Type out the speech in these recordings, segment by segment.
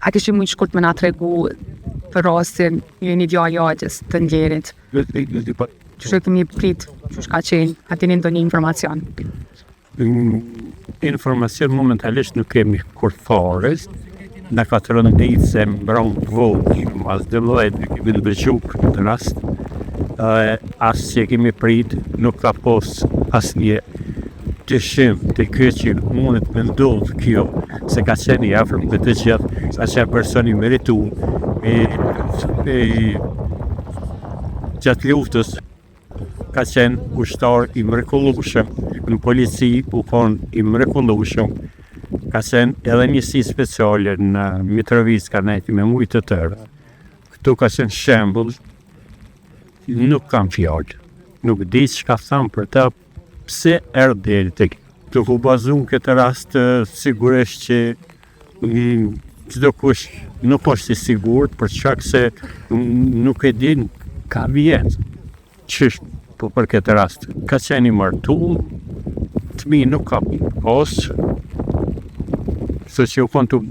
A kishit mujtë shkurt me na tregu për rastin, ju jeni djali i axhës të ndjerit. Qysh e keni prit, qysh ka qenë, a dini ndonjë informacion? Informacion momentalisht nuk kemi kurrfarë, na ka trondit se mbramë vonë, mas 12 e kemi dëgju këtë rast, as që kemi prit, nuk ka pos asnjë dyshim te ky që mundet me ndodhë kjo, se ka qenë i afërm me të gjithë, ka qenë person i meritu, i, i, gjatë luftës, ka qenë ushtar i mrekullueshëm, në polici u kon i mrekullueshëm, ka qenë edhe njësi speciale në Mitrovicë ka nejtë me muj të tërë. Këtu ka qenë shembull, nuk kam fjalë, nuk di çka tham për ta, pse erdh deri tek. Duke u bazu në këtë rast, sigurisht që çdokush nuk është i sigurt për shkak se nuk e din ka vjen qysh po për këtë rast. Ka qenë i martu, fëmijë nuk ka pas, kështu që u kon tu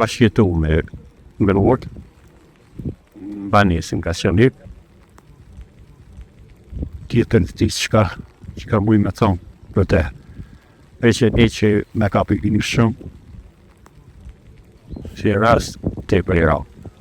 bashkëjetu me gruan, banesën ka qenë tjetër diçka çka muj me thonë për te. Veç e di që me ka piku shumë, si rast tepër i randë.